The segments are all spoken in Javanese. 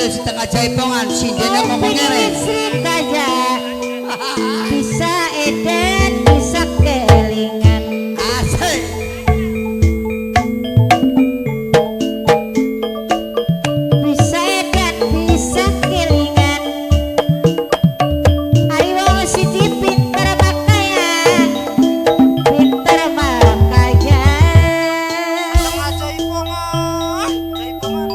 Sentul setengah jaipongan sindene ngomong ngene. Srikaya bisa eden bisa kelingan. Asik. Bisa edan bisa kelingan. Ari wong siji pinter makaya, pinter makaya. Setengah jaipongan, jaipongan.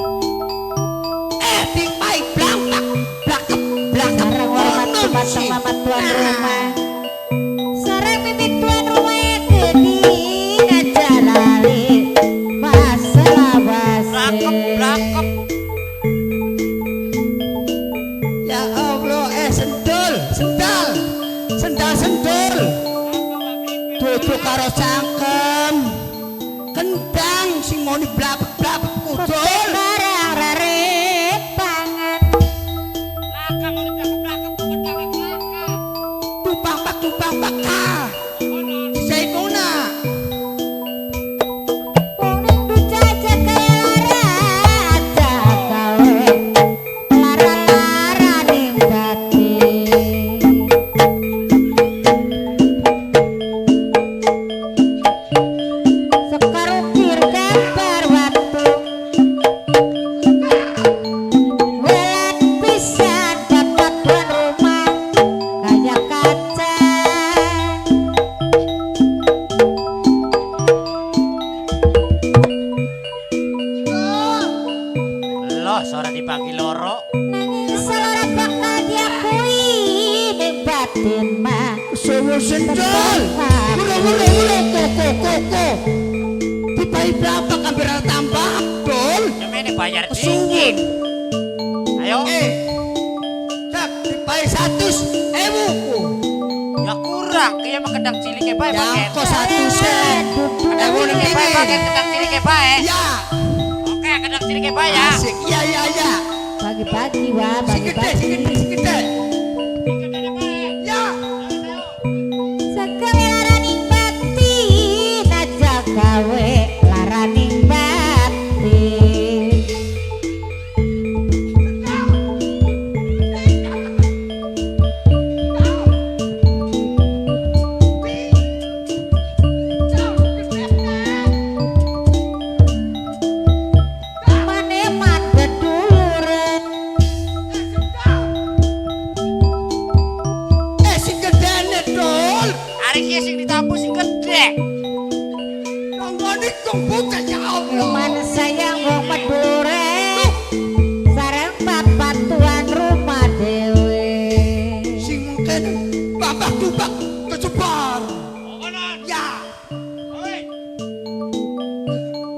Eh dipai blangpak blakep blakep. Sareng hormat dumateng mamat tuan rumah. Sareng mimik tuan rumah gede aja lali masalah Blakep, blakep. Ya Allah, eh sentul, sendal. Sendal sentul. Duduk karo cangkem. Kendang sing muni blapek-blapek kudul. Barang rare pangan. Laka muni blakep-blakep kendang laka. Tumpang pak tumpang pak ka. Jaipongna. Wong ning duca aja kaya lara aja gawe lara-lara ning batin. Sekar ukir gambar watu welat pisan dapat tuan rumah kaya kaca. Loh, ora dibagi loro. Nanging selora bakal diakui ning batin mah Suwu sendal. Wuro wuro wuro ko ko ko ko. Dipai blapek hampir tambah dol. Nyemene bayar Suwun. dingin. Ayo. Eh. Cak dipai 100.000 ku. Ya kurang, kaya mah kendang cilik bae Ya paket. kok 100.000. Ewu Kendang cilik bae paket, kendang cilik bae. Ya. Oke, kendang cilik bae ya. Asik. Ya ya ya. Pagi-pagi wah Sing gede sing pagi-pagi gede sing gede. Sing gede bae. Ya. Sekali laraning batin aja gawe laraning batin. Maneman beduluran Eh sing gedene dol. Ari ki sing ditapu sing gede. Tanggane kong bocah ya Allah. Man sayang wong Madura sareng bapak tuan rumah dewe. Sing mungkin babak tubak kecebar. Ya. Oi.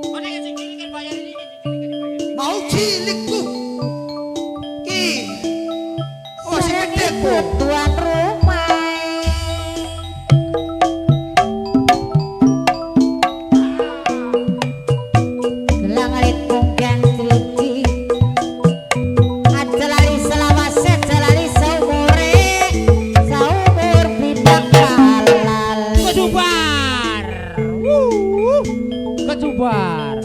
Mana sing cilik kan bayar ini, sing cilik kan dibayar. Mau cilik ku. Ki. Oh sing Sareng gede ibu ku. tuan rumah. Gelang alit punggang ciliki aja lali selawase aja lali saumure saumur bibak lali. Kecubar. Wuh. Kecubar.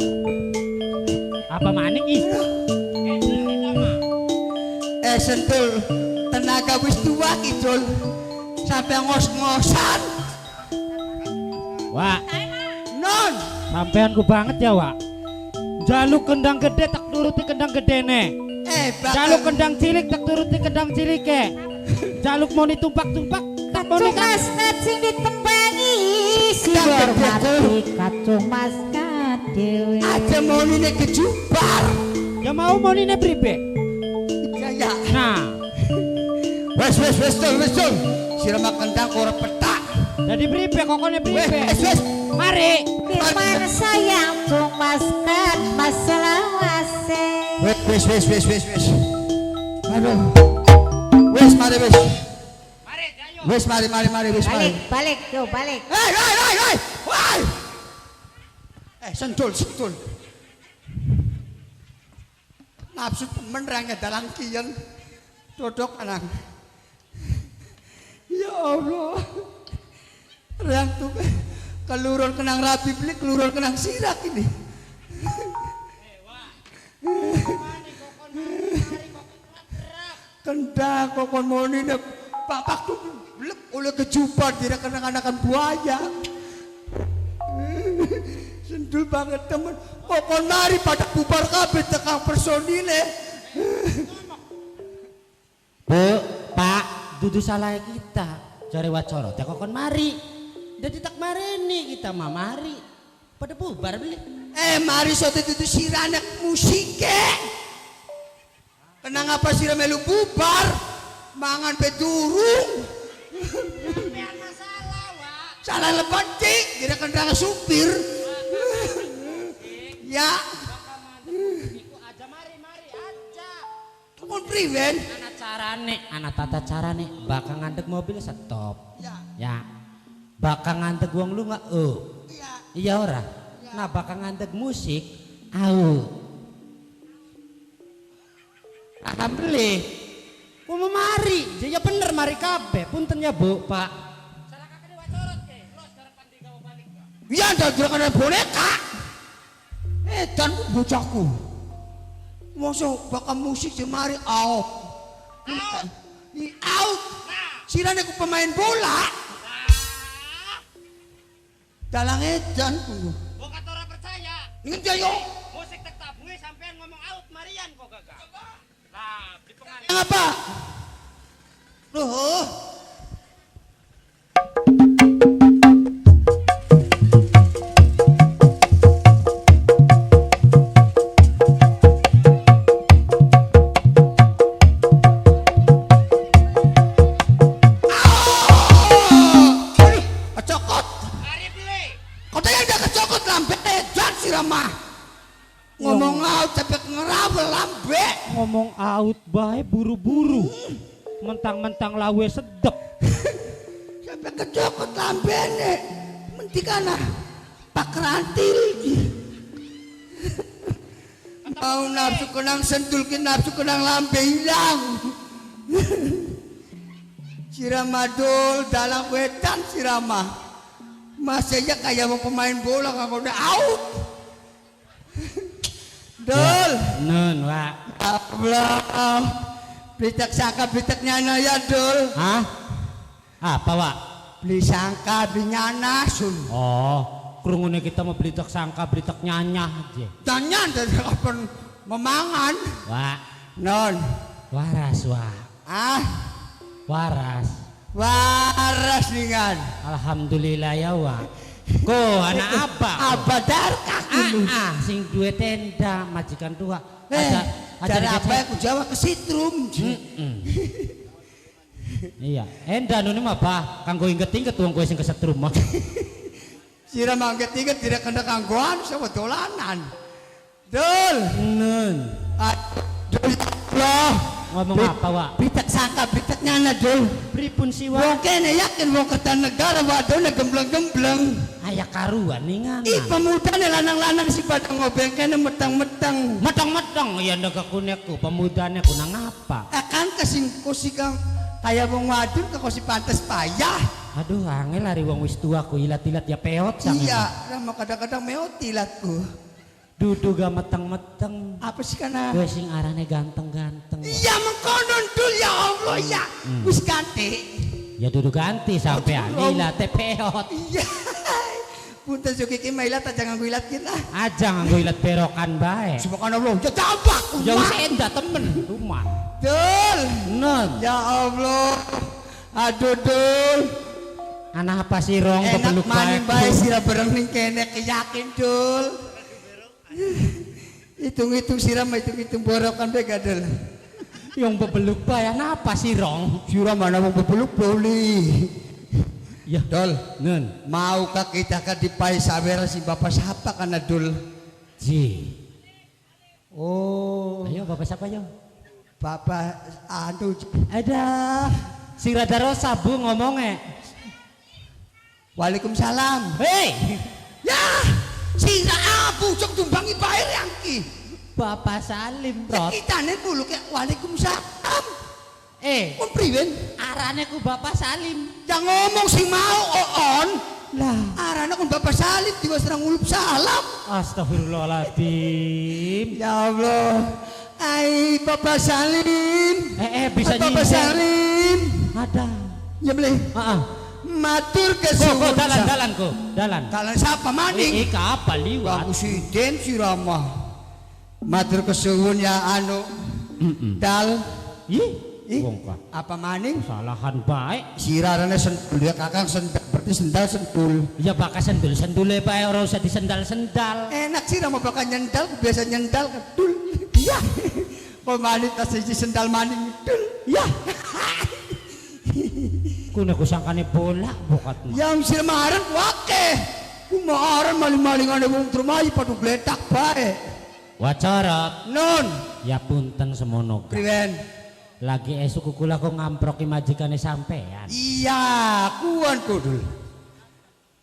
Apa maning ih? Eh sentul tenaga wis tua ki Dul. Sampai ngos-ngosan. Wak, Non. sampean ku banget ya, Wak. Jaluk kendang gede tak turuti kendang gedene. Eh bakal Jaluk kendang cilik tak turuti kendang cilike. Jaluk moni tumpak-tumpak tak moni Kacung mas sing ditembangi si hormati kacung mas dewe. Aja monine kejubar. Ya mau monine pribe? Ya ya. Nah, Wes wes wes Dul wes Dul. Sira mah kendang ora petak. jadi pribe kokone Wes pribe? wes wes. Mari. Firman sayang cung mas kan mas selawase. Wes wes wes wes wes wes. Aduh. Wes mari wes. Mari, ayo. Wes mari mari mari wes mari. Balik balik yo balik. Hei hei hei hei. Woi. Eh sentul sentul. Nafsu temen rangga dalang kiyen. Dodok anang. Ya Allah. Rang tuh keluron kenang rapi beli keluron kenang sirak ini. Kendang kokon moni ne papak tuh blek oleh kejupan tidak kena anakan buaya. Sendul banget temen. Kokon mari pada bubar kabeh tekang personile. Bu, Pak, dudu salah kita. Jare wacoro, tak kokon mari. Jadi tak mareni kita mah mari. Pada bubar beli. Mari sote itu sirane musike. Kenang apa sira melu bubar? Mangan pe durung. Masalah, Wak. Salah lebat cik, kira kendang supir. Ya, Iku aja mari-mari aja. tukun priwen. Anak carane, anak tata carane bakal ngandek mobil stop. Ya. Ya. Bakal ngandek wong lu nggak? Oh. Iya. Iya ora. Nah bakal ngandek musik au. Alhamdulillah. Ku mau mari, ya bener mari kabeh. Punten ya Bu, Pak. Salah kakek diwacorot ke. Terus garapan digawa balik. Iya, ndak kena boneka. Dan bocahku. Mosok bakal musik jemari out. Out. Ini out. Nah. Sirane ku pemain bola. Nah. Dalang edan ku. Bukan orang percaya. Ngendi ayo? Musik tek tabunge sampean ngomong out marian kok gagah. Lah, di pengan. Yang apa? Loh. Aduh, kecokot. Mari beli. Kau tanya udah kecokot lambe edan siramah. Ngomong out sampai ngerawel lambe. Ngomong out bae buru-buru. Mentang-mentang lawe sedep. Sampai kecokot lambene. Mentikana Pak Rantil. Mau nafsu kenang sentul ki nafsu kenang lambe hilang. Siramadul dalam wetan siramah. Masih aja kayak mau pemain bola kok udah out. Dul. Nun, Wak. Allah. Blitek sangka blitek nyana ya Dul. Hah? Apa, Wak? Beli sangka beli nyana sun. Oh, krungune kita mau beli tek sangka beli tek nyanyah aja. Tanya dari kapan memangan. Wak, Non. waras, Wak. Ah, Waras. waras ningan. Alhamdulillah ya, Wak. Ko anak apa? Abadar kaki lu. Ah, sing duwe tenda majikan tua. Ada apa aku Jawa ke sitrum. Iya, enda nuni mah bah, kanggo inget-inget wong kowe sing kesetrum mah. Sira mangget-inget tidak kena kanggoan sama dolanan. Dul. Nun. Dul. Loh. Ngomong apa, Wak? Bitek sangka bitek nyana Dul. Pripun sih, Wong Wak? kene yakin wong Kertanegara wadone gembleng-gembleng. Aya karuan ningan. Ih pemudane lanang-lanang si pada ngobeng kene meteng-meteng. Meteng-meteng ya ndek kuneku pemudane ku nang apa? Akan kesing kusikang kaya wong wadon kok si pantes payah. Aduh, angel hari wong wis tua ku ilat-ilat ya peot sange. Iya, lama kadang-kadang meot ilatku. Dudu ga meteng-meteng. Apa sih kana? Gue sing arane ganteng-ganteng. Wak. Iya mengkonon dul ya Allah ya. Wis ganti. Ya dudu ganti sampean Oh, ilate peot. Iya. Punten suki ki mailat aja nganggo ilat kita. Aja nganggo ilat berokan bae. Subhanallah, ya tambah. Ya wis endah temen rumah. Dul. Nun. Ya Allah. Aduh dul. Anak apa sih rong Enak kepeluk maning bae sira bareng ning kene keyakin dul. Hitung-hitung siram hitung-hitung borokan bae gadel. Yang bebeluk bae anak apa sih rong? Sira mana wong bebeluk boli. Ya Dul, Nun. maukah kita kan dipai sawer si bapak siapa kana dul? Ji. Oh, Ayo bapak siapa yo? bapak anu Ada. Sing rada rosa Bu ngomongnya. Waalaikumsalam. Hei, Ya, sira abu cok tumbangi bae yangki. Bapak Salim, Rot. Kitane bulu kayak waalaikumsalam. Eh, Kon priwen? arane ku Bapak Salim. Yang ngomong sing mau oon. Lah, Arane kon Bapak Salim tiba serang ngulup salam. astagfirullahaladzim. Ya Allah. Ai Bapak Salim. Salim. Bisa Bapak Salim. Ada. Ya beli. Heeh. Matur Ko, kesuwun. dalan dalan ko, dalan. Dalan siapa maning? Iki apa liwat? Bagus Iden sirama. Matur kesuwun ya anu. Dal. Ih, Ih, wong kah. apa maning? Kesalahan baik. Sirarane sendul ya kakang sendal berarti sendal sendul. Ya bakal sendul-sendule bae ora usah disendal-sendal. Enak sih nama bakal nyendal, biasa nyendal kedul. Iya. Kok maning tas siji sendal maning dul. Ya. Kuna kusangkane bola bokat mah. Yang sir maren wake. Kumaren maling-malingane wong trumayi padha gletak bae. Wacorot. Non, Ya punten semono. priwen? Lagi esuk kula kok ngamproki majikane sampean. Iya, kuan kudul.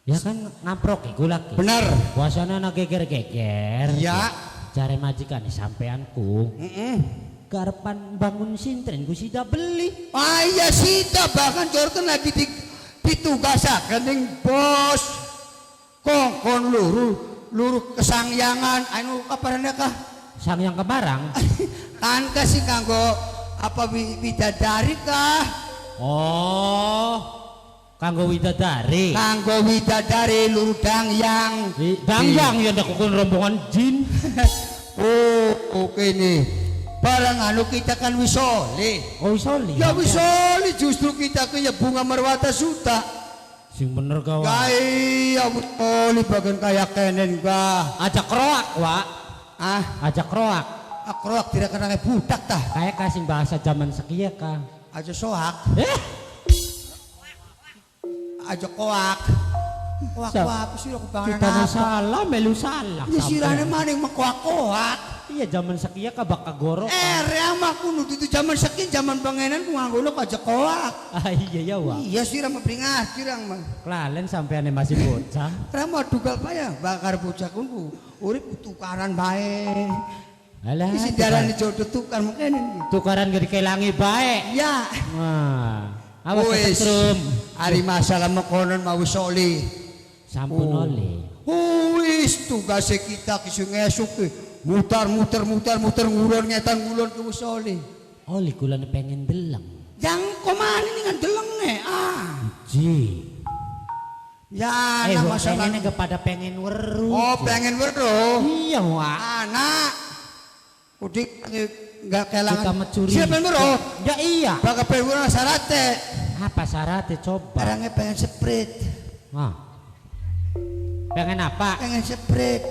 Ya kan ngamproki kula ki. Bener. Puasana ana geger-geger. Iya. Cari majikane sampeanku. Heeh. Karepan bangun sintren ku sida beli. Ah iya sita bahkan jorten lagi ditugasaken ning bos. Kongkon luru luru kesangyangan anu kabarane kah? Sang yang kebarang. Kan kasih kanggo apa widadari kah? Oh. Kanggo widadari. Kanggo widadari luru dangyang. Dangyang ya ndak kukun rombongan jin. Oh, oke nih. Barang anu kita kan wis oleh. Oh wis oleh. Ya wis oleh justru kita ke ya bunga marwata suta. Sing bener gawa. Ya iya wis oleh bagian kaya kenen gah. Ajak roak, Wak. Ah, Ajak roak. akroak tidak kena budak tah. Kayak kasing bahasa zaman sekia kah. Aja soak, Eh, aja koak. Koak koak sih aku bangan kita apa? salah, melu salah. Ya sirane sampean. maning mah koak koak. Iya zaman sekia kah bak kagorok. Rama kuno itu zaman sekian zaman pangenan ku nganggo aja koak. Ah iya ya, Wak. Iya sih rama beringas kirang mah. Kelalen sampeane masih bocah. Rama dugal payah bakar bocah kunku urip tukaran bae. Alah. Isi darane jodoh tukar mungkin. Tukaran gede kelangi bae. Ya. Wah. Awas Wis. kesetrum. Ari masalah mekonon mau soli. Sampun Oh. oleh. Wis tugase kita ki sing esuk ki mutar muter mutar muter ngulon ngetan ngulon ki wis oli. Oli kulane pengen deleng. Yang komane ning ndelenge ah. Ji. Ya Eh, ana wong masalah. pengen kepada pengen weru. Oh, pengen weruh. Iya, Wak. Anak. Udik enggak kelangan. Kita mencuri. Siapa pengen weruh? Ya iya. Bakal pengen weruh syarate. Apa syaratnya coba? Barangnya pengen seprit. Ah. Pengen apa? Pengen seprit.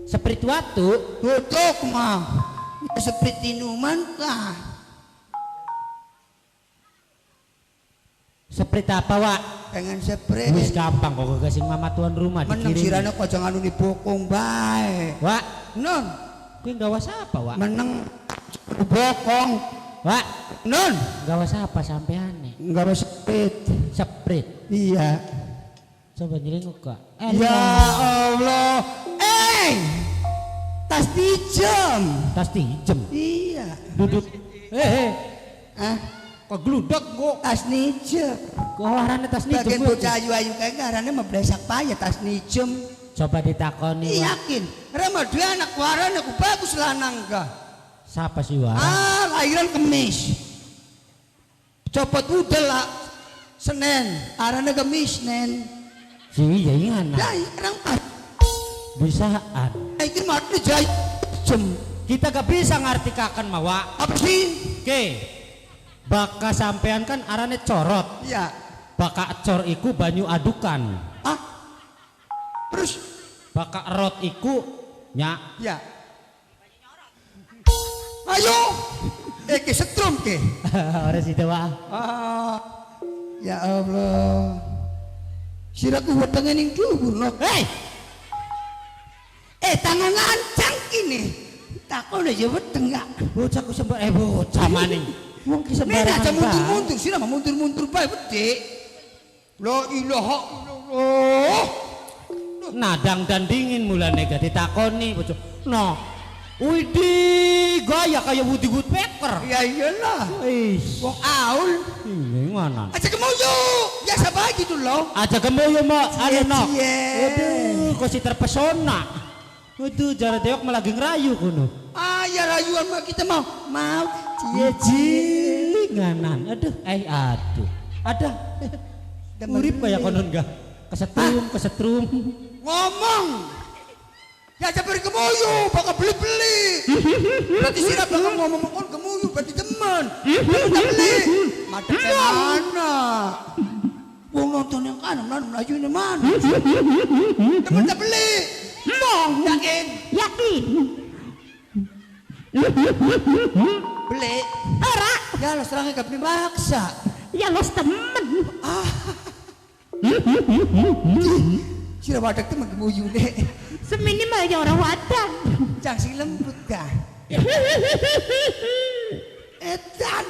Seprit watu. Tutuk mah. Ya, seprit minuman kah? Seprit apa, Wak? Pengen seprit. Wis gampang kok kasih mama tuan rumah Meneng dikirim. sirane kok aja nganuni bokong bae. Wak, Non, kuwi gawa siapa, Wak? meneng bokong. Wak, Non, gawa siapa sampeane? enggak seprit. Seprit. Iya. Coba nyelinguk kak. Ya Allah. Eh! Tas dijem. Tas dijem. Iya. Duduk. Ah, Kok gludak kok. tas nijem. Kok arane tas nijem. Bagian kuwi? bocah ayu-ayu kae ngarane meblesak pae tas nijem. Coba ditakoni. Wak. Yakin. Rema dua anak waran aku bagus lanang kah. Siapa sih, Wak? Ah, lahiran Kemis. Copot udel lah. Senin, arane Kemis nen. Si iya ingana. Ya, orang pas. Bisaan. Iki mati jai jem. Kita gak bisa ngartikaken mah, Wak. Apa sih? Oke. Baka sampean kan arane corot. Iya. Baka cor iku banyu adukan. Ah. Terus Baka rot iku nyak. ya. Ayo. Iki setrum ke. Ora sida, Wak. Ah. Ya Allah. Siraku wetenge ning dhuwur no. Hei, Eh tangan lancang kini. Takon aja weteng gak. bocah ku sembar bocah maning. Wong ki Nek sembarangan. aja bae. mundur-mundur, sira mah mundur-mundur bae wedi. La ilaha illallah. Nadang dan dingin mulane gak ditakoni bocah. No. Widih, gaya kayak Woody Woodpecker. Ya iyalah. Wis. Wong aul. Ini mana? Aja kemoyo. Biasa bae gitu loh. Aja gemoyo mo, anu no. Cie. Waduh, kok si terpesona. Waduh, jare deok malah lagi ngerayu kuno. Ah ya rayuan mah kita mau mau cie cie. Nganan. Aduh, aduh. Ada. Urip kayak konon enggak? Kesetrum, kesetrum. Ngomong. Ya aja beri gemuyu, bakal beli-beli. Berarti sira bakal ngomong kon gemuyu berarti temen. Temen tak beli. Madep mana? Wong nonton yang kanan, mana melayunya mana? Temen tak beli. Mong. Yakin? Yakin. Beli. Ora. Ya lo serangnya gak beli maksa. Ya los temen. Ah. Sira wadak temen gemuyu deh. Semini mah ya orang wadah. Jangan sing lembut dah. Edan.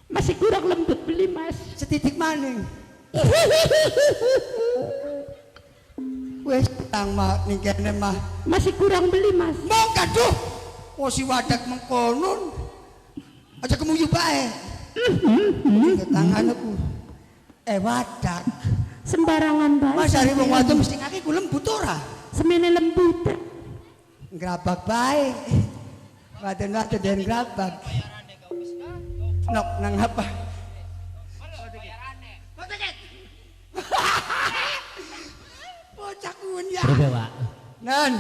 Masih kurang lembut beli mas. Setitik maning. Wes tang mah ning kene mah. Masih kurang beli mas. Mong gaduh. Oh si wadak mengkonon. Aja kemuyu bae. Tangan aku. Wadak. Sembarangan bae. Mas ari wong wadon mesti ngake ku lembut ora? Semene lembut. Ngrabak bae. Wadon-wadon den ngrabak. Nok nang apa? Bocah kuwen ya. Berapa, Pak? Nan.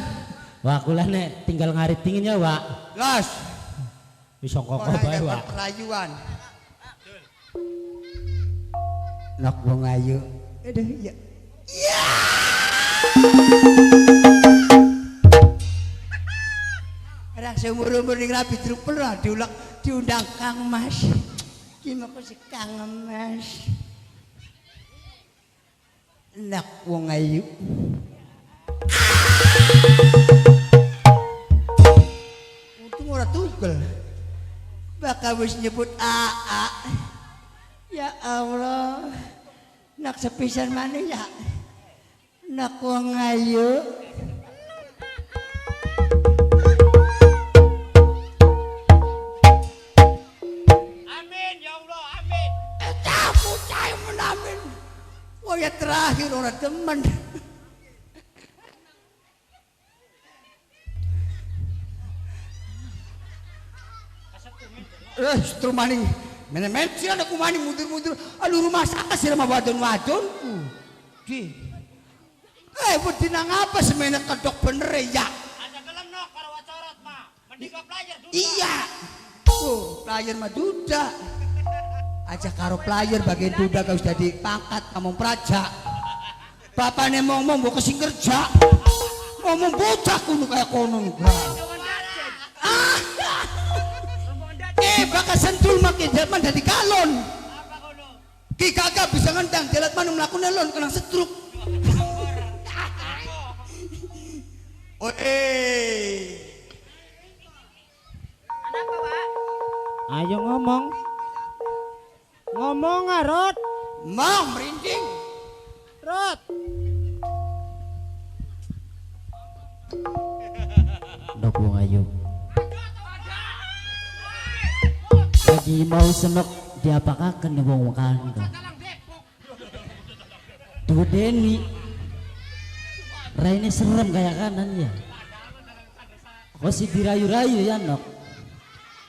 Wah, kula nek tinggal ngarit dinginnya, Pak. Las. Wis kok bae, Pak. Perayuan. Nok wong ayu. Aduh, ya. Ya. Ora seumur-umur ning rabi trupel ora diulek diundang Kang Mas. Ki moko si Kang Mas. Nak wong ayu. Untung ora tugel. Bakal wis nyebut AA. Ya Allah. Nak sepisan mana ya? Nak wong ayu. Amin ya Allah, amin. Kamu cai menamin. Oh ya terakhir orang temen. Terus maning. Men-men sih ada kumaning mundur-mundur. Aduh rumah sakit sih sama wadon-wadonku. Di. Wedi nang apa semene kedok bener ya? Ada gelem nok karo wacorot mah. Mending ke player duda. Iya. Oh, player mah duda. Aja karo player bagian duda kau sudah dipangkat kamu praja. Bapakne ngomong mbok kesing kerja. Ngomong bocah kudu kaya kono enggak. Bakal sentul makin jalan dari galon. Ki kagak bisa ngendang jalan mana melakukan lon kena setruk. Oh Kenapa, Pak? Ayo ngomong. Ngomong ah, Rot. Mau merinding. Rot. Ndok wong ayu. Lagi mau senok diapakaken nih wong kandha. Duh Deni. Raine serem kayak kanan ya. Kok si dirayu-rayu ya nok.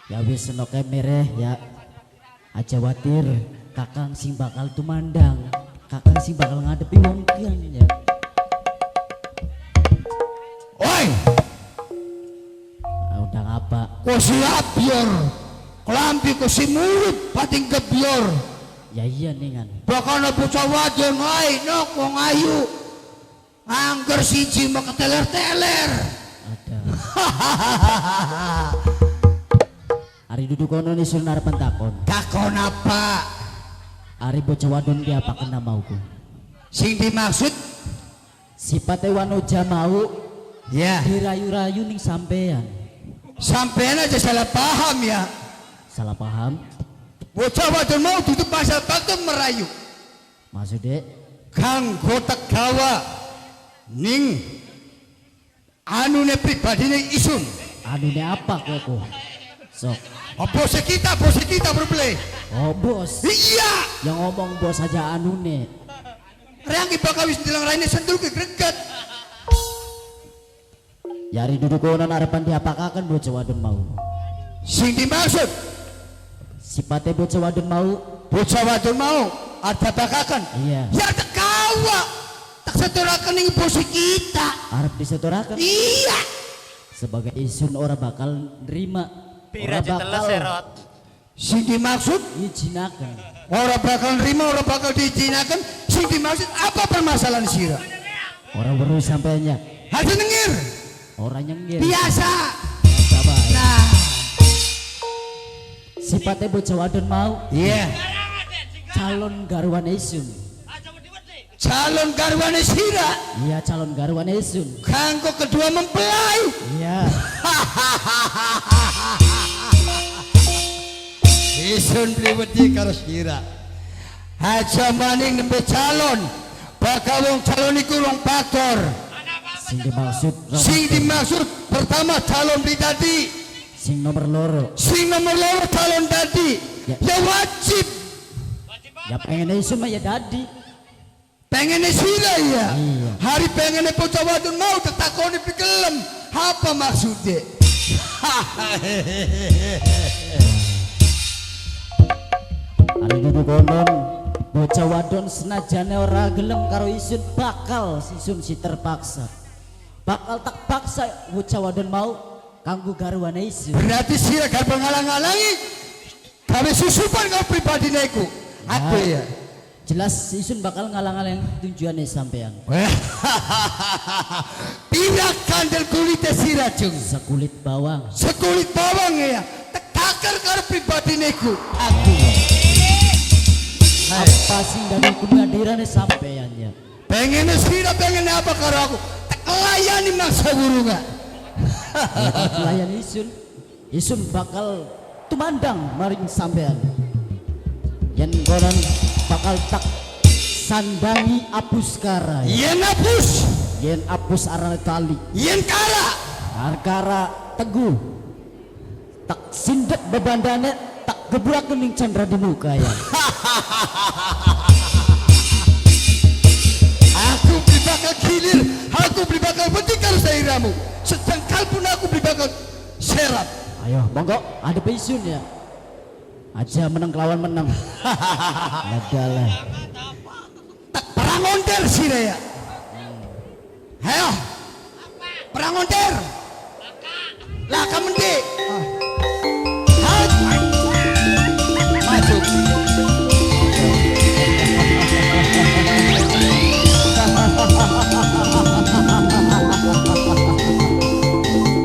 Ya wis senoke mereh ya. Aja watir, kakang sing bakal tumandang, kakang sing bakal ngadepi wong kian ya. Oi. Ah, udah ngapa? Kok siap biar. Kelambi ku si murid pating gebior. Ya iya ningan. Bakal bocah wadon wae nok wong ayu. Angger siji mah keteler-teler. Ada. Ari duduk kono ni sun arepan takon. Takon apa? Ari bocah wadon ki apa kena mauku? Sing dimaksud sipate wanoja mau ya dirayu-rayu ning sampean. Sampean aja salah paham ya. Salah paham. Bocah wadon mau tutup pasal bakal merayu. Maksudnya kanggo tegawa ning anune pribadine isun. Anune apa kowe? Sok. Oh, bos kita berbeli. Oh bos. Iya. Yang ngomong bos aja anune. Reang bakal wis ndeleng raine sentul ke greget. Yari duduk konon arepan diapakaken bocah wadon mau. Sing dimaksud Sipate bocah wadon mau. Bocah wadon mau ada bakakan. Iya. Ya tekawa. Tak setoraken ning bos kita. Arep disetoraken. Iya. Sebagai isun ora bakal nerima. Pira Ora jeteles bakal serot. Sing dimaksud izinaken. Ora bakal nerima, ora bakal diizinaken. Sing dimaksud apa permasalahan sira? Ora weruh sampeannya. Hati nengir. Ora nyengir. Biasa. Sabar. Nah, Sipate bocah wadon mau iya. Calon garwane isun. Aja wedi-wedi. Calon garwane sira Iya calon garwane isun. kanggo kedua mempelai. Iya. Isun beli wedi karo sira. Aja maning nembe calon. Bakal wong calon iku wong faktor. Sing dimaksud Sing dimaksud pertama calon beli tadi, sing nomor loro. Sing nomor loro calon tadi. Ya. Ya wajib Ya pengen isun mah ya dadi. pengen sira ya. Iya. Hari pengen bocah wadon mau tetakoni pikelem. Apa maksudnya? Ari duduk konon bocah wadon senajane ora gelem karo isun bakal isun si terpaksa. Bakal tak paksa bocah wadon mau kanggo garwane isun. Berarti sira gak ngalang-alangi gawe susupan kau pribadi neku. Aku ya. Jelas isun bakal ngalang-alang tujuane sampean. Pira kandel kulite sira jung. Sekulit bawang. Sekulit bawang ya. Tekaker karo pribadi neku. Aku. Apa sing dari kumadirane sampean ya? Pengen sira pengen apa karo aku? Tek layani mangsa wurunga. Layan isun. Isun bakal tumandang maring sampean. Yen konon bakal tak sandangi apus kara. Ya. Yen apus, Yen apus arane tali. yen kara. Arkara teguh. Tak sindet bebandane tak gebrak kening candra di muka ya. Aku beli bakal gilir, aku beli bakal wedi karo sairamu. Sejengkal pun aku beli bakal serap. Ayo, monggo ada isun ya. Aja menang kelawan menang. Adalah. Tak perang ontel sira ya. Ayo. Perang ontel. Laka mendi. Ah. Maju.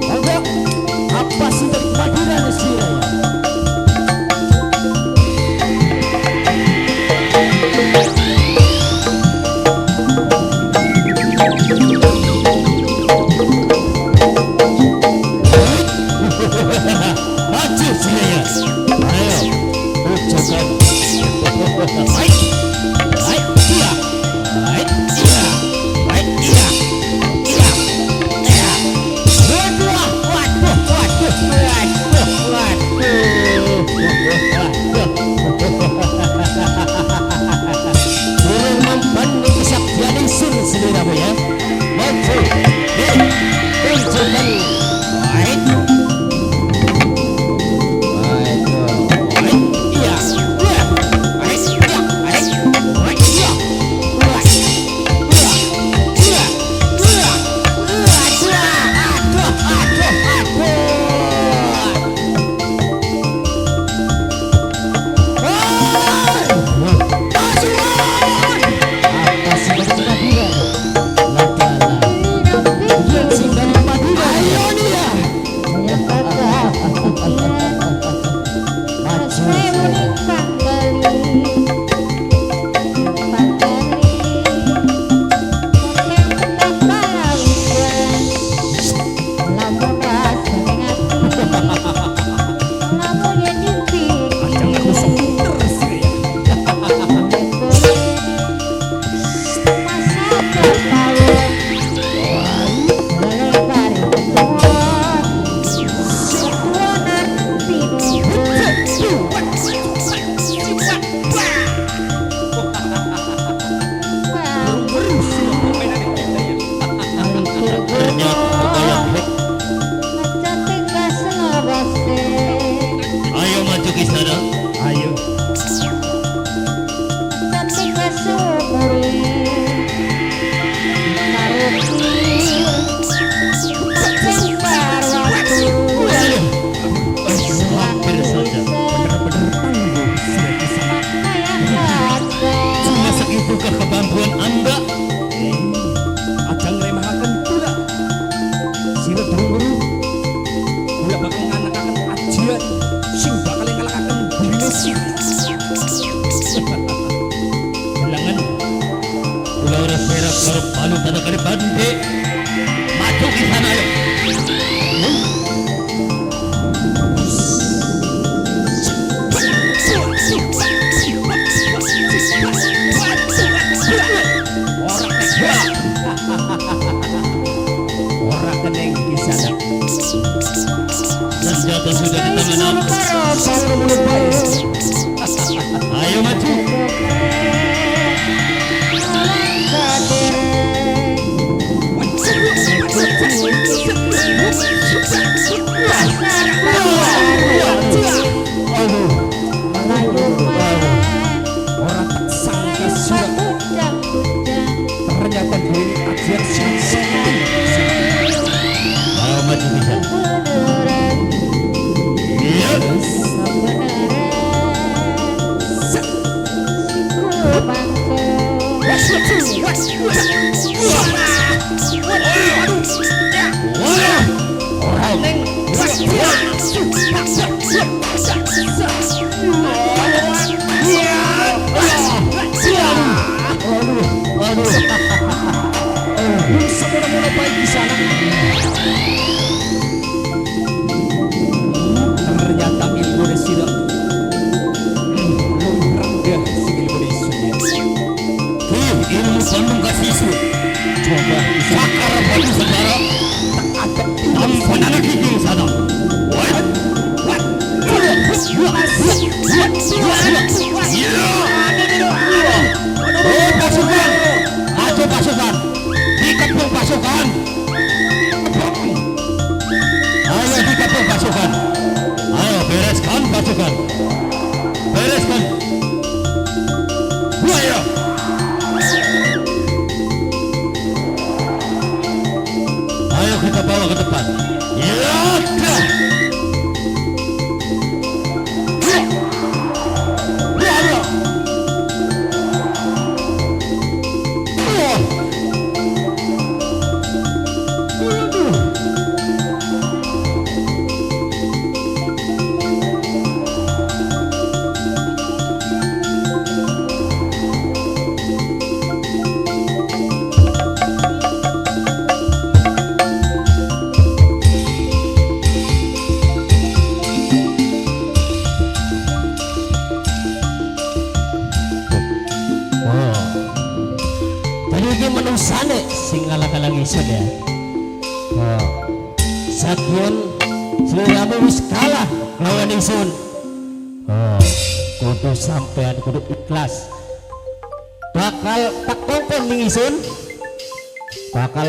Monggo. Apa sih dari Madura sira ya? Hei. Sanggar Bande maju ke sana ayo. Ora keneng di sana. Senjata sudah di tangan aku. Ayo maju. Ora tak sangka surat ternyata dia ini ajian sing sakti. Ayo maju bisa. Iya. Semua-mula baik di sana. Ternyata ilmu sira rendah sing ilmu sunya. Ilmu Bandung Kasisu. Coba Sakar Batu Segara. Tampan anak gigi sana. Oh pasukan, maju pasukan, dikepung pasukan. Ayo dikepung pasukan. Ayo bereskan pasukan. Bereskan. Ayo. Ayo kita bawa ke depan. Ya. Sing ngalang-alang isun ya. Oh. Sakian seliramu wis kalah lawan isun. Oh, kudu sampean kudu ikhlas. Bakal tak kongkon ning isun. Bakal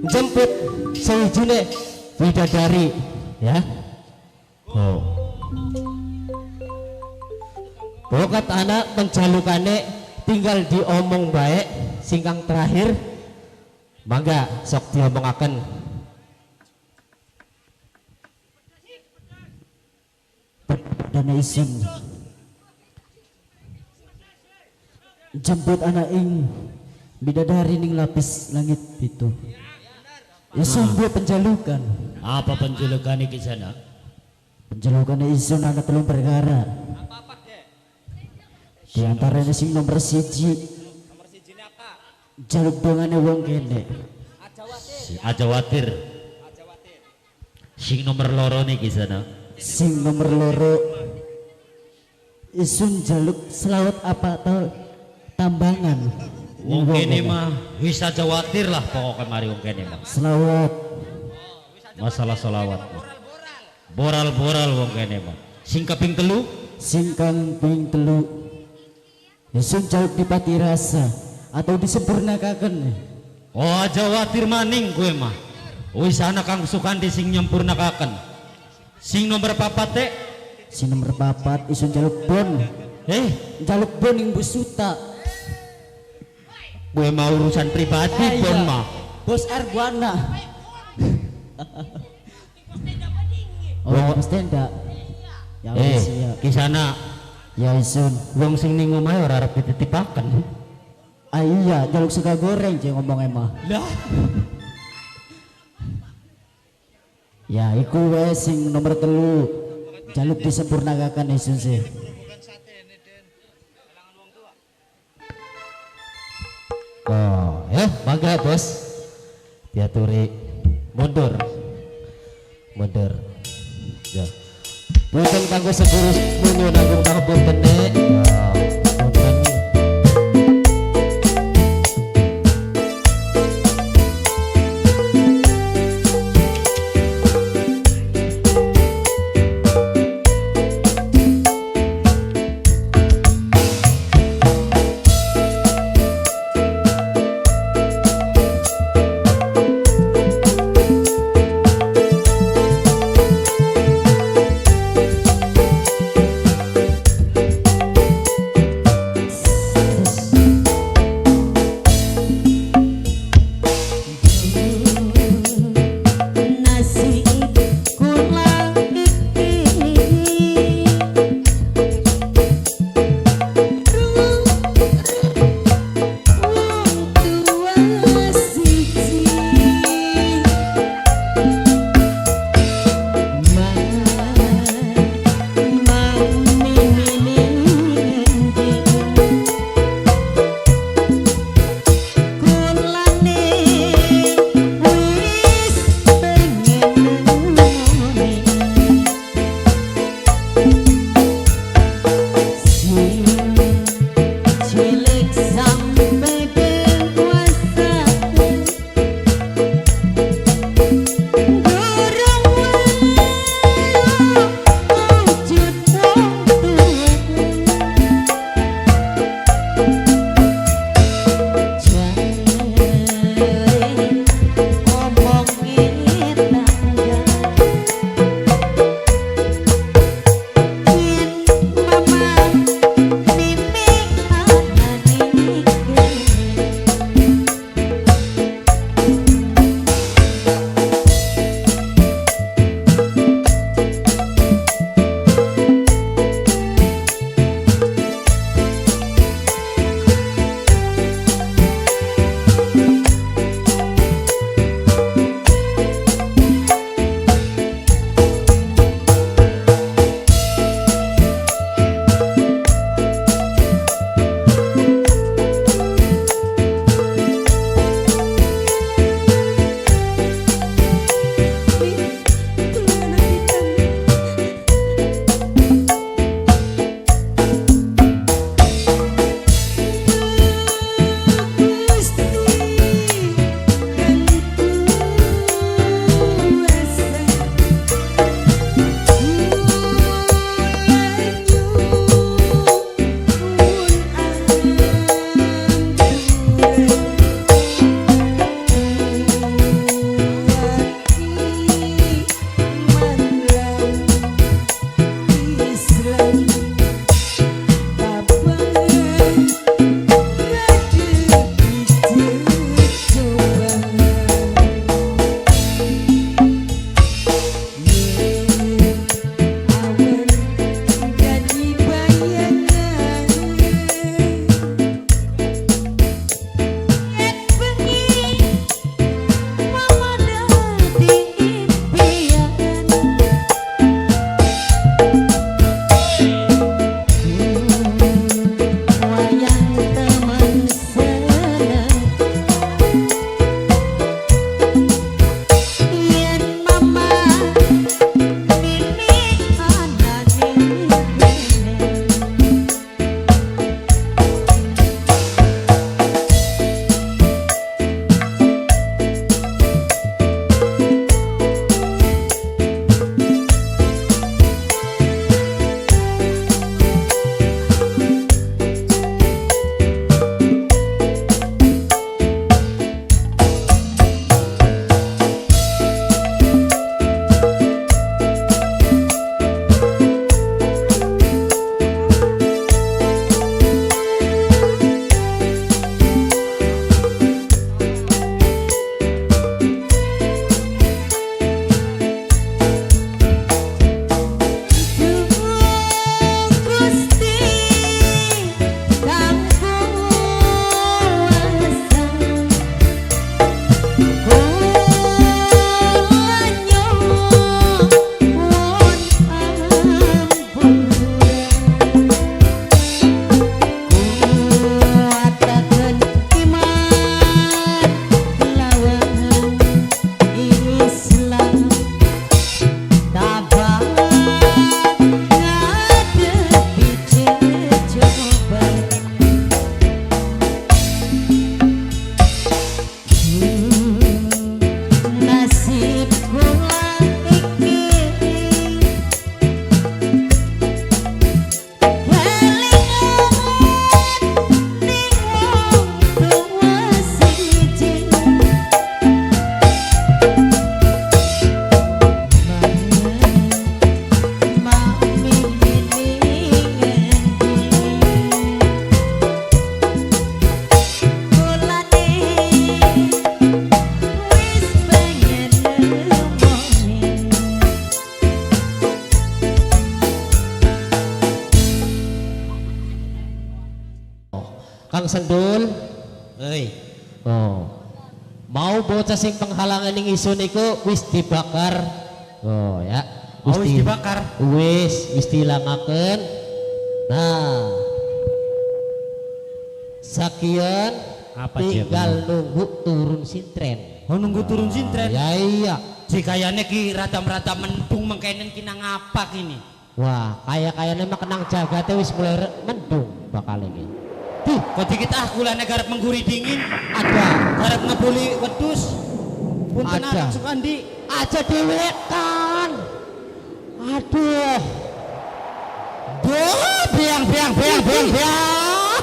jemput sewijine bidadari ya. Oh. Bokat anak penjalukane tinggal diomong baik singkang terakhir mangga sok diomongaken. Dana isin jemput anak ing bidadari ning lapis langit pitu. Isun buat penjalukan. Apa penjalukan iki sana? Penjalukan isun ana telung perkara. Di antaranya sing nomor 1 jaluk dongane wong kene. Aja watir. Sing nomor 2 niki sana. Sing nomor 2 isun jaluk selawat apa atau tambangan. Wong kene mah wis aja watir lah pokoknya mari wong kene mah. Selawat. Masalah selawat. Boral-boral wong kene mah. Sing kaping 3, sing kaping 3 isun jaluk dipati rasa atau disempurnakaken. Oh aja watir maning gue mah. Wis ana Kang Sukandi sing nyempurnakaken. Sing nomor 4 teh, sing nomor 4 isun jaluk bon. Jaluk bon ing Busuta. Gue mau urusan pribadi bon mah. Bos Arwana. Oh, bos tenda. Ya wis ya. Kisana. Ya isun, wong sing ning omahe ora arep dititipaken. Ah iya, jaluk sega goreng cek ngomong emah. Lah. Ya iku wae sing nomor 3 jaluk disempurnakaken isun sih. Oh, bagi Mangga bos. Diaturi mundur. Mundur. Ya. Punten kanggo seguru munyu nanggung pangapunten nek. Ya, punten. Kang Sendul. Hei. Oh. Mau bocah sing penghalangan ning isun iku wis dibakar. Oh ya. Oh, wis dibakar. Wis, wis dihilangaken. Nah. Sakian Apa, tinggal nunggu turun sintren. Oh, nunggu turun sintren. Ya iya. Jikayane ki rada-rada mendung mengkenen ki nang apa kini? Wah, kaya-kayane mah kenang jagate wis mulai mendung bakal iki. Duh, kok dikit ah kulane garep mengguri dingin, Ada, garep ngebuli wedhus. Punten Ada. Kang Sukandi. Aja dhewekan. Aduh. Duh, biang biang biang biang biang.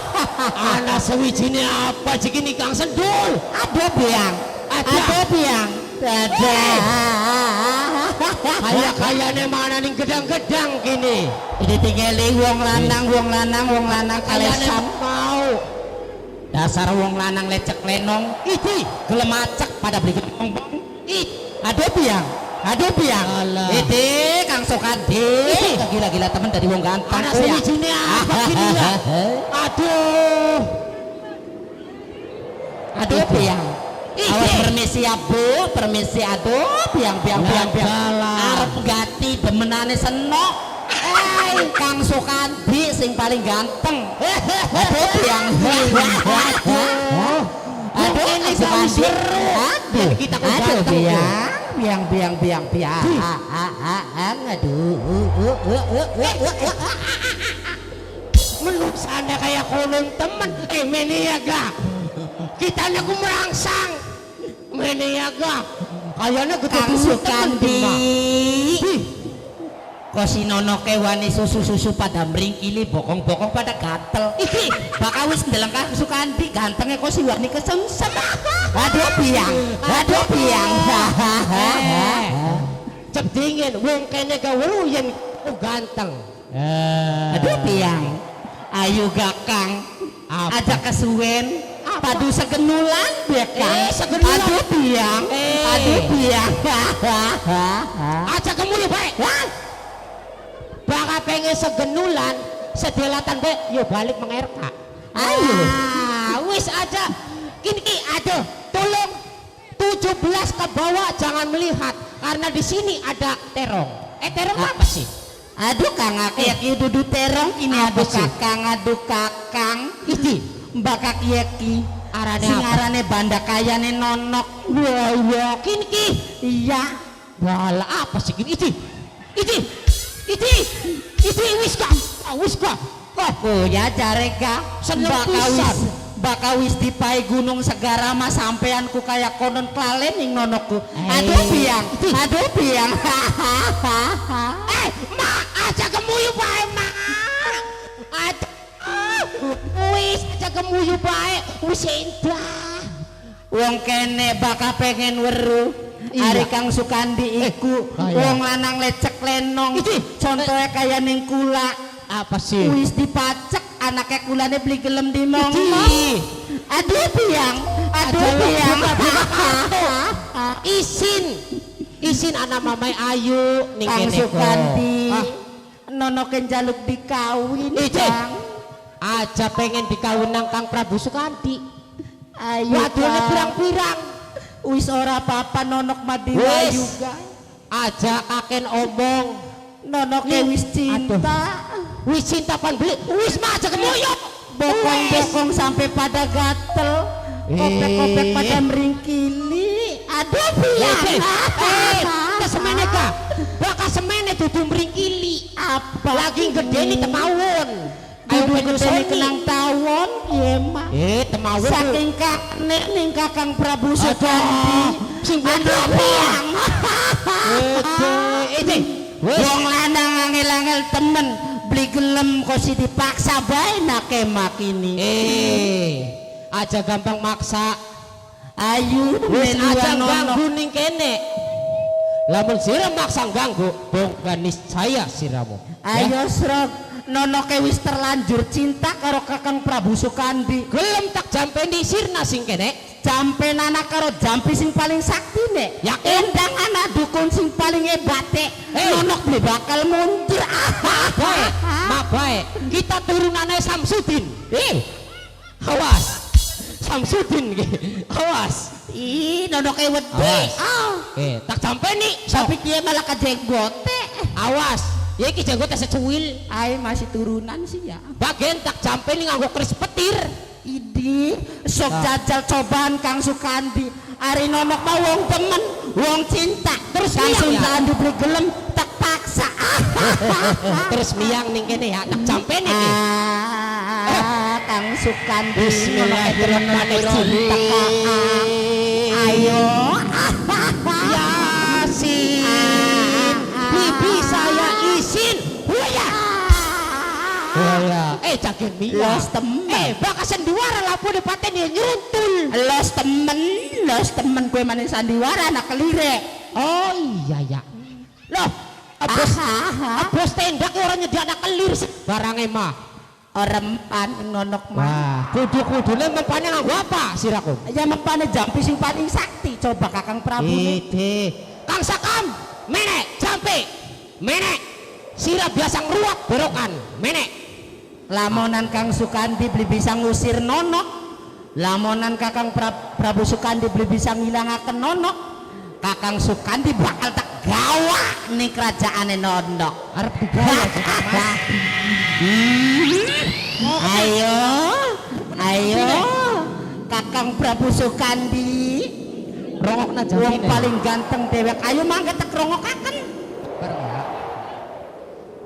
Ana sewijine apa jiki nih Kang Sendul? Aduh biang. Ada. Aduh biang. Ada. Kaya-kayane mana ning gedang-gedang kini. Ini tinggali wong lanang, wong lanang, wong lanang Kayane kalesan. mau. Dasar wong lanang lecek lenong. Iki Gelem acek pada beli ngomong. ih Aduh biang. Aduh biang. Alah. Ini Kang Sukandi. Gila-gila temen dari wong ganteng. Ana ya. sewijine apa kini ya? Aduh. Aduh biang. Iki. Awas permisi abu, permisi aduh, biang biang biang biang. Ladalah. Arep gati demenane senok. Eh, Kang Sukandi sing paling ganteng. Aduh biang. Aduh, Ini Kang gak Sukandi. seru. Aduh, Kita kok aduh ganteng, biang, biang biang biang biang. Aduh. Menungsane kaya konon temen. Eh mene ya ga. Kita aku merangsang. Mene ya ga. Kayaknya gede Kang dulu temen Sukandi. Ih, Kok si nonoke wani susu-susu pada meringkili bokong-bokong pada gatel. Iki Bakal wis ndeleng Kang Sukandi gantengnya kok si wani kesemsem. Aduh biang, aduh biang. Eh, cep dingin wong kene ga weru yen ku ganteng. Aduh biang. Ayo gakang. Apa? Aja kesuwen. Padu segenulan bekang. Eh, segenulan. Aduh biang. Eh. Aduh biang. Aja kemulu bae. Bakal pengen segenulan, sedelatan bae, yo balik mengerka. Ayo. Ah, wis aja. Kini ki aduh, tolong 17 ke bawah jangan melihat karena di sini ada terong. Eh terong Ah. apa sih? Aduh Kang aku ya ki dudu terong kini Apa aduh sih? kakang aduh kakang. Iki Mbak Kaki Arane sing apa? arane banda kayane nonok. Wah, wah, kini ki. Iya. Walah apa sih kini? Iki. Iki. Iki. Iki wis kak. Ah, wis kak. Kok ya jare ka Seneng bakal pisan. wis bakal wis dipai gunung segara mah sampeanku kaya konon klalen ning nonokku. Aduh biang, aduh biang. Eh, mak, aja gemuyu bae, mak. Aja. Wis aja gemuyu bae, wis endah. Wong kene bakal pengen weruh. Iya. Ari Kang Sukandi iku kaya. wong lanang lecek lenong. Iki. Contohnya kaya ning kula. Apa sih? Wis dipacek anaknya kulane beli gelem dimongmong. Iki. Aduh biang, aduh Aja biang. buka-buka kartu. Isin. Isin anak mamai ayu ning Kang kene kok. Sukandi. Ah, Nono jaluk dikawin, Ije. Kang. Aja pengen dikawin nang Kang Prabu Sukandi. Ayo Wadone Kang. pirang-pirang. Wis ora apa-apa nonok madiwa Wis. juga. Aja kaken omong. Nonoke wis cinta. Wis cinta pan beli. Wis mah aja gemuyu. Bokong-bokong sampai pada gatel. Kopek-kopek pada meringkili. Aduh biang. Eh, eh, semene ka. Bakal semene dudu mringkili. Apa Lagi gedeni temawon. Ayo Dudu gedeni penyusoni. kenang tawon piye mah. Eh, temawon. Saking kakne ning Kakang Prabu Sukandi. Sing Aduh biang. Eh, eh, wis. Wong lanang angel-angel temen beli gelem kok si dipaksa bae nake makini. Eh, aja gampang maksa. Ayo Wis aja meluan nono. ganggu ning kene. Lamun sira maksa ganggu, bongkar niscaya siramu. Ya. Ayo srok, nonoke wis terlanjur cinta karo Kakang Prabu Sukandi. Gelem tak jampeni sirna sing kene. Jampenana karo jampi sing paling sakti nek. Yakin? Endang anak dukun sing paling hebate. Hey. Nonok beli bakal mundur. Bae, ma bae. Kita turunane Samsudin. Eh, Awas. Samsudin ki. Awas. Ih, nonoke wedi. Awas. Ah, Eh, tak jampeni. Sok. tapi dia malah kejenggote. Awas. Ya iki jenggote secuil. Ai masih turunan sih ya. Bagian tak jampeni nganggo keris petir. Idi, sok jajal cobaan Kang Sukandi. Ari nonok mah wong temen, wong cinta. Terus Kang miang ya? Sukandi beli gelem tak paksa. Terus miang ning kene ya, tak jampeni iki. Ah, Kang Sukandi. Bismillahirrahmanirrahim. Ayo. Yasin. Bibi saya izin. Huya. Huya. Eh jagen miang. Los temen. Eh bakal senduara lampu dipaten ya nyuntul. Los temen gue maning sandiwara anak kelire. Oh iya ya. Loh, bos, Aha. bos tendak orang nyediakna kelir sih. Barangnya mah. Orempan nonok mah. Wah, kudu-kudune mempane nganggo apa siraku? Ya mempane jampi sing paling sakti coba Kakang Prabu. Ide. Kang Sakam, menek, jampe. Menek. Sira biasa ngruwat berokan, menek. Lamonan Kang Sukandi beli bisa ngusir nonok. Lamonan Kakang Prabu Sukandi beli bisa ngilangaken nonok. Kakang Sukandi bakal tak gawa ning kerajaane nonok. Arep digawa Mas. Ayo, ayo, Kakang Prabu Sukandi. Rongokna Wong jampine. paling ganteng dewek. Ayo mangga tak rongokaken. Bareng ya.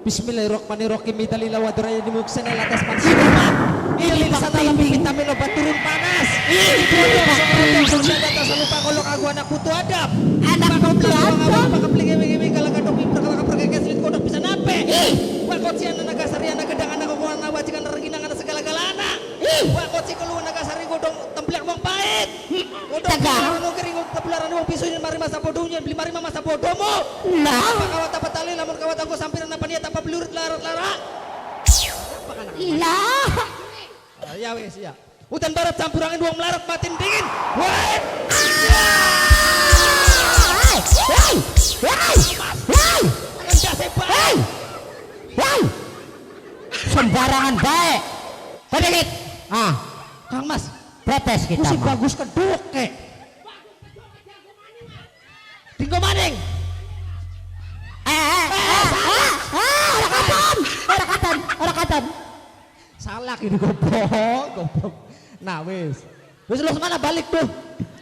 Bismillahirrahmanirrahim. Italila wadraya dimuksana latas mansirama. Ilil satala vitamin obat turun panas. Ini lupa kolok aku anak putu adab. Anak putu adab. Pakapling ewing ewing kalakadok piper kalakaprekek selit kodok bisa nape. Wakot si anak nagasari anak gedang anak kokoan anak wajikan reginang anak segala-galana. Wakot si keluar nagasari godong templek wong pahit. Godong Tegak. tebularan kering tebularan wong pisu mari masa bodohnya beli mari masa bodohmu. Lah, Apa kawat apa tali lamun kawat aku sampiran apa niat apa belurit larat lara. lah. Ya wes ya. Hutan barat campur angin wong melarat matin dingin. Wah. Hei, hei, hei, hei, Ngendase bae. hei, hei. Sembarangan baik. Kodekit. Ah, Kang Mas, protes kita. musik mah. bagus keduk kek. Dinggo maning. Eh, eh, eh, eh, eh, ora katon, ora katon, ora katon. Salah ini goblok, goblok. Nah wis. Wis los mana balik tuh.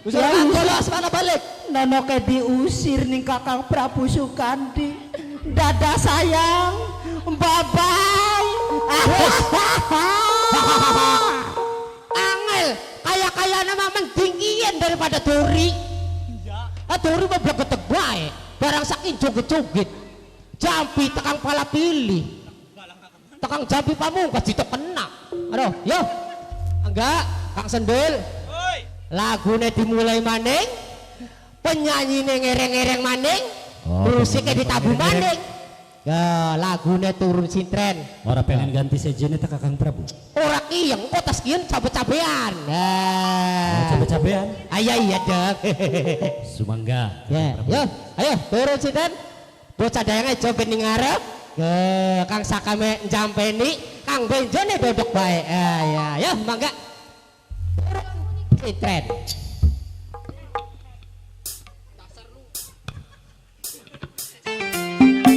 Wis Ya, los wis. los mana balik. Nonoke diusir ning Kakang Prabu Sukandi. Dadah sayang. Bye bye. Angel, kaya-kaya nama mending daripada Dori. Ah Dori mah blegetek bae. Barang saking joget-joget. Jampi tekang pala pilih. Tekang jampi pamungkas ditok kena. Aduh, yo. Enggak, Kang Sendul. Lagune dimulai maning. Penyanyine ngereng-ngereng maning. Oh, Musiknya ditabuh ngereng-ngereng. maning. Ya, lagune turun sintren. Ora pengen ganti sejene tak Kakang Prabu. Ora kiyeng kok tas kiyen cabe-cabean. Oh, Nah. cabe-cabean. Ayo iya dong. Sumangga. Ya, yo, ayo turun sinten. Bocah dayange joget ning ngarep. Ke Kang Sakame njampeni, Kang Benjone dodok bae. Ah, ya, yo mangga. Turun sintren. Thank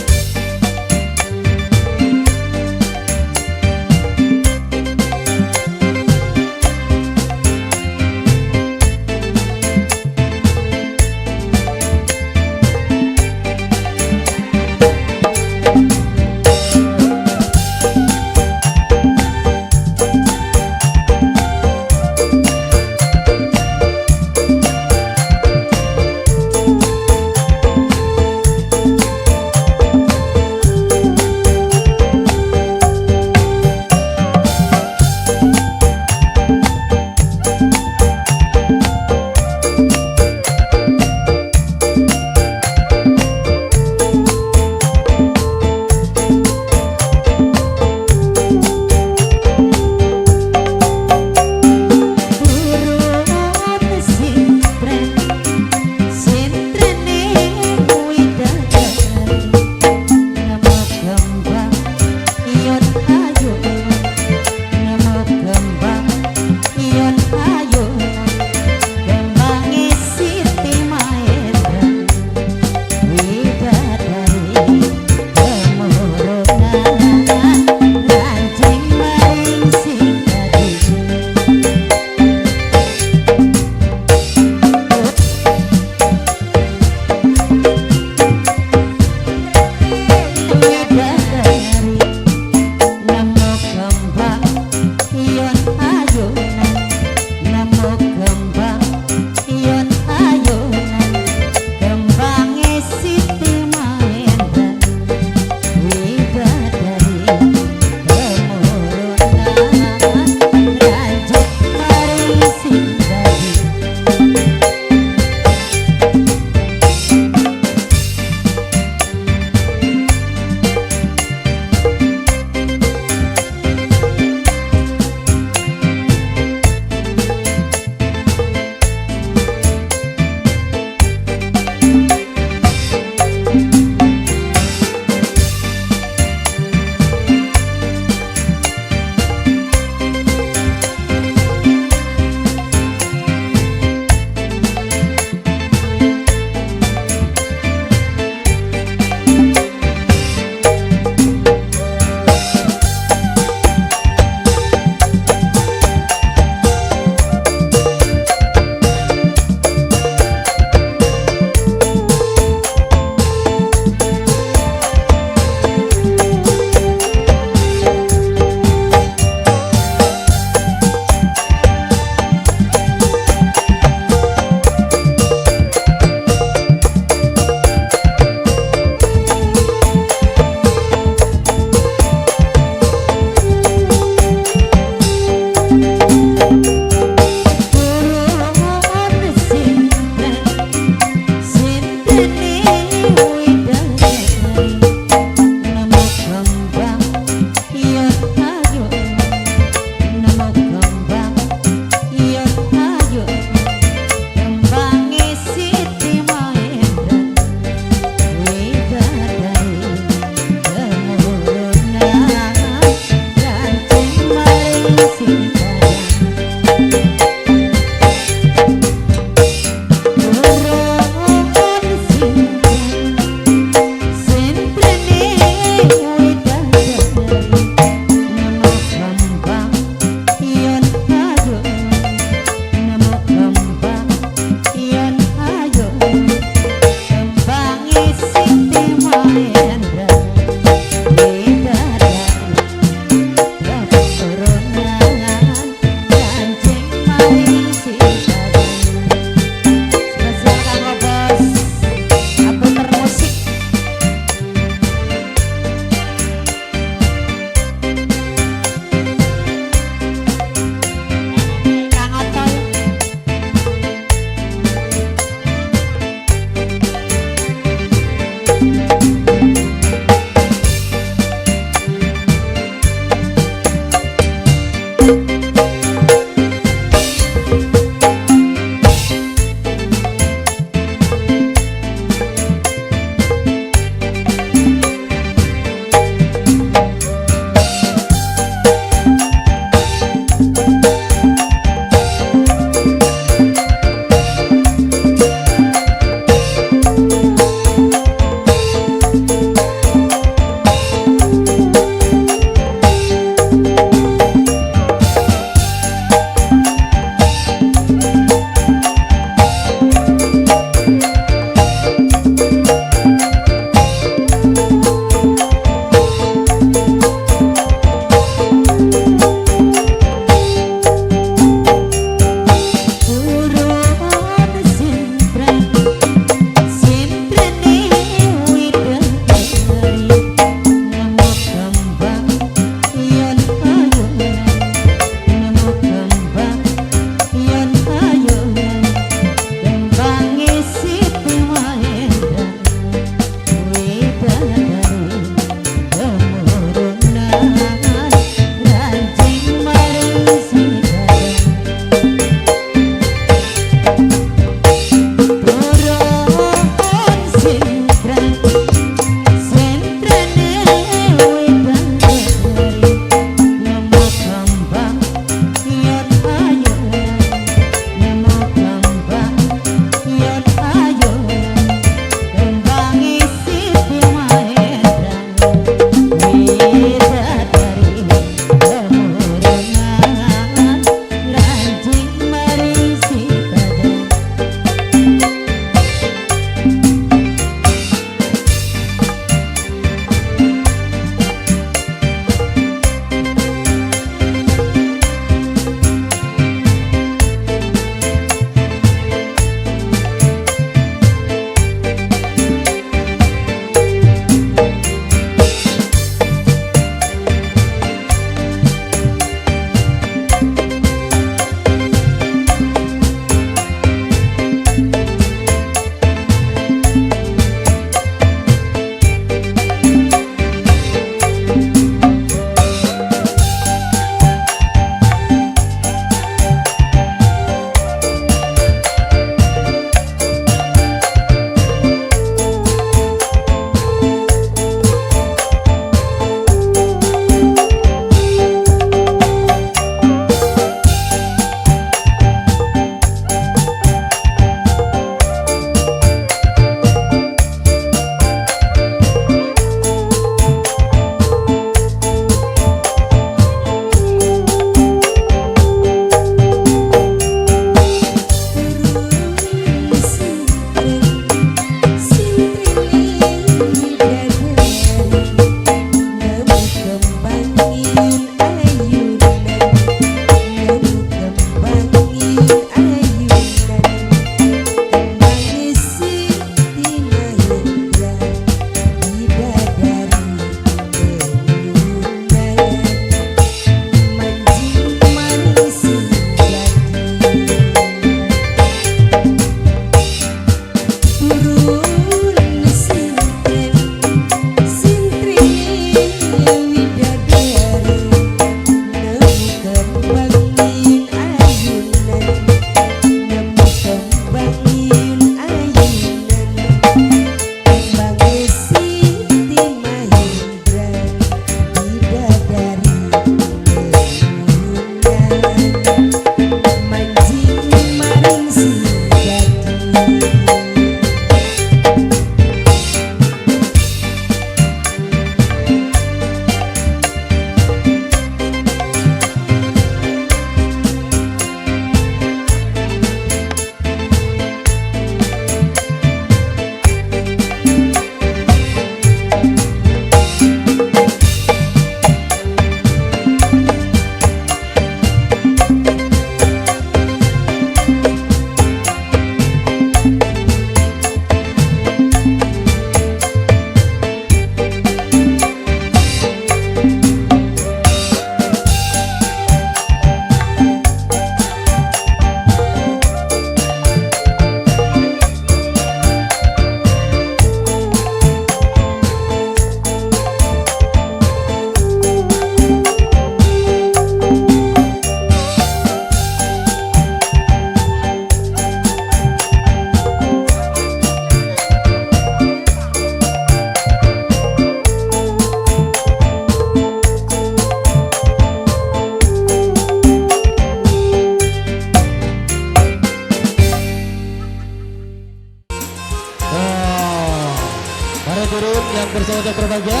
Mari turun yang bersama untuk berbahagia.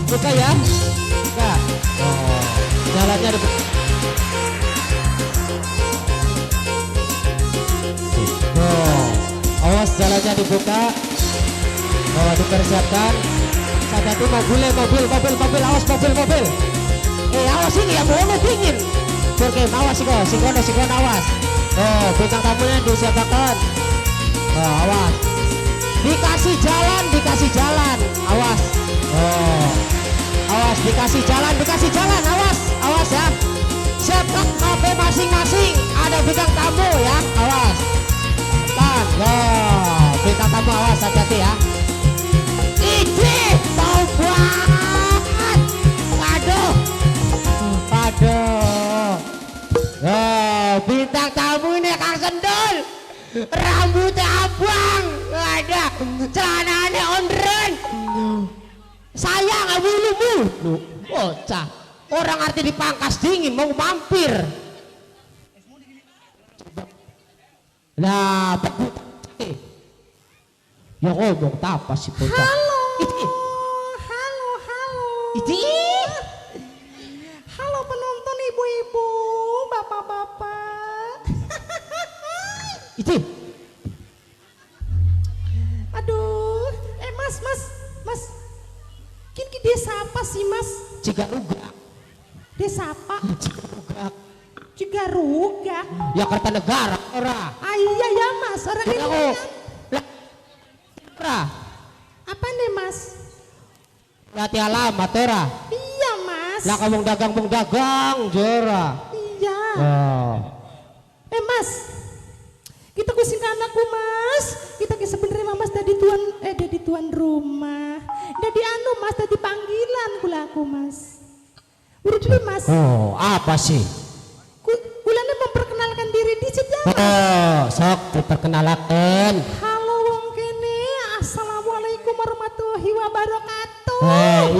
Buka ya. Buka. Oh, jalannya ada. Oh, awas jalannya dibuka. Oh, dipersiapkan. Hati-hati mobil, mobil, mobil, mobil, awas mobil, mobil. Awas ini yang mau dingin. Oke, awas sih kok, singkono, singkono awas. Oh, bintang tamunya disiapkan. Oh, awas. Dikasih jalan, dikasih jalan. Awas. Oh. Awas, dikasih jalan, dikasih jalan. Awas, awas ya. Siapkan HP masing-masing. Ada bintang tamu ya. Awas. Tan, loh, bintang tamu awas hati-hati ya. Iji, taubat. Aduh. Aduh. Oh, bintang tamu ini Kang Sendul. Rambutnya abang, ada celananya ondren. Sayang bulu-bulu. Bocah, orang arti dipangkas dingin mau mampir. Lah, ya ngomong apa sih bocah? Halo. Halo, halo. Iji. Halo penonton ibu-ibu, bapak-bapak. Iji. Aduh, mas, mas, mas. Kini desa apa sih, Mas? Cigarugak. Desa apa? Cigarugak. Cigarugak. Ya Kertanegara ora. Ah, iya ya, Mas. Orang ini. Lah. Ora. Apa nih, Mas? Berarti alamat ora. Iya, Mas. Lah kamu dagang, jora. Iya. Oh. Mas. Kita kusing anakku, Mas. Kita sebenarnya Mas dari tuan dari tuan rumah. Dari anu Mas, dari panggilan kula aku, Mas. Urut beli, Mas. Oh, apa sih? Kulane memperkenalkan diri dicit ya, Mas. Oh, sok diperkenalkan. Halo wong kene, assalamualaikum warahmatullahi wabarakatuh.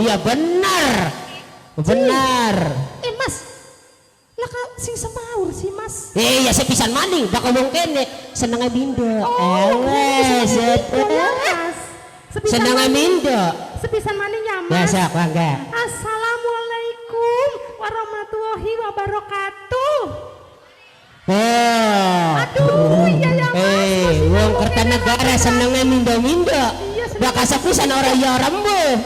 Iya benar. Benar. Mas. Lah sing semaur sih, Mas. Iya sepisan maning bakal wong kene senenge mindo. Oh, senenge mindo. Sepisan maning ya, Mas. Ya sok mangga. Assalamualaikum warahmatullahi wabarakatuh. Oh. Aduh, iya ya, Mas. Wong Kertanegara senenge mindo-mindo. Bakal sepisan ora ya ora embuh.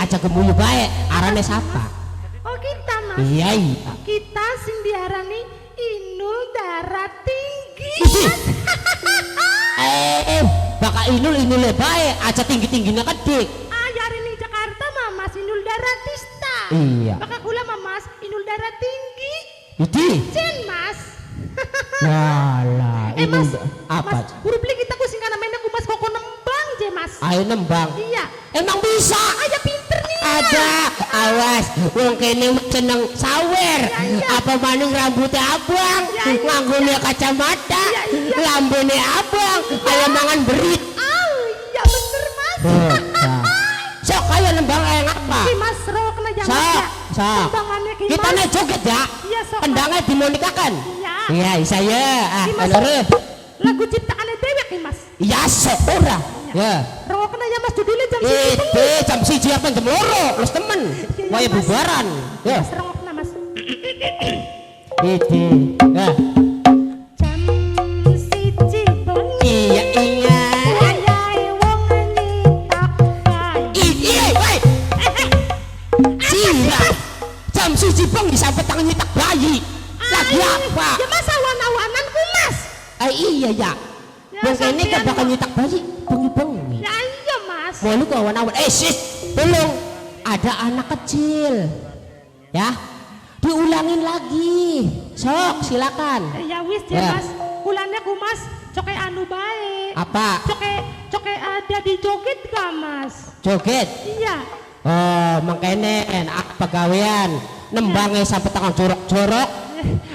Aja gemuyu bae, arane siapa? Oh, kita, Mas. Iya, iya. Kita sing diarani Inul Darah Tinggi. Bakal Inul-inule bae, aja tinggi-tingginya kedik. Ah, yari ning Jakarta mah Mas Inul Daratista. Iya. Bakal kula mah Mas Inul Darah Tinggi. Idi. Jen, Mas. Walah, Inul Mas, apa? Mas, huruf beli kita ku sing kana main aku Mas koko nembang je, Mas. Ayo nembang. Iya. Emang bisa? Ayo pinter nih. Ada, awas, wong kene seneng sawer. Ya, iya. Apa maning rambutnya abang, ya, iya. Nganggone kacamata, ya, iya. Lambene abang, iya. Kaya mangan berit. Oh, iya bener, Mas. Oh, nah. Sok kaya nembang kayak ngapa? Ki Mas rok kena jangan sok, ya. Sok. Tembangannya ki Kita nih joget ya. Iya, sok. Kendangnya dimonikakan. Iya. Iya, bisa ya. Ah, Ki Mas. Lagu ciptaannya dewek ki Mas. Iya, sok ora. Ya. Rokok kena ya Mas judulnya jam 1. Jam 1 apa jam 2 los temen. Wah ya bubaran. Ya. Mas rokok kena Mas. Iki. Ya. Jam 1 bengi. Iya iya. Wayahe wong nyitak bayi. Iya, woi. Sira. Jam 1 bengi sampai tangan nyitak bayi. Lagi apa? Ya Mas awan-awanan ku Mas. Iya ya. Wong kene kan bakal nyitak bayi bengi-bengi. Ya iya Mas. Mau lu awan-awan. Sis, tolong. Ada anak kecil. Ya. Diulangin lagi. Sok, silakan. Ya wis ya, Mas. Ulangnya ku Mas, coke anu bae. Apa? Coke ada di joget gak Mas? Joget? Iya. Oh, mangkene apa gawean nembangnya sampai tangan jorok-jorok.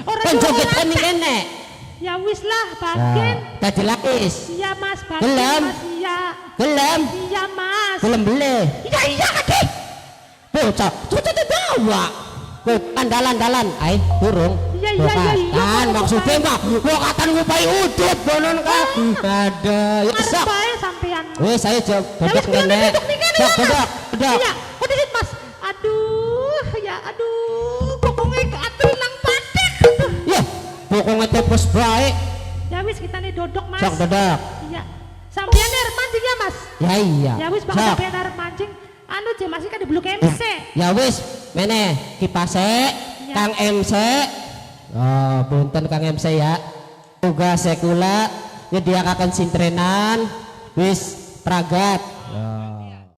Ora Kon joget kan kene. Ya wis lah, bagen. Dadi lapis. Iya Mas, bagen. Gelem. Mas, iya. Gelem. Iya Mas. Gelem beli. Iya iya kaki. Bocah, cucu dawa. Kowe andalan-dalan, ae durung. Iya iya iya iya. Bokatan maksudnya mah bokatan ngupai udut bonon ka. Ada ya Ngarep sok. bae sampean. Wis ayo jawab Ya dodok wis kula kene. duduk ning kene Sok ya, Mas. dodok, dodok. Iya, kok disit Mas. Aduh, ya aduh, bokonge keatur nang patek. Aduh. Ya, bokonge tepos bae. Ya wis kita nih dodok Mas. Sok dodok. Iya. Sampean arep mancing ya Mas? Ya iya. Ya wis bakal Sok. sampean arep mancing. Anu je masih kan di Blue MC. Ya wis, mene kipase Ya. Kang MC. Oh, punten Kang MC ya. Tugas sekula nyediakaken sintrenan wis pragat. Ya.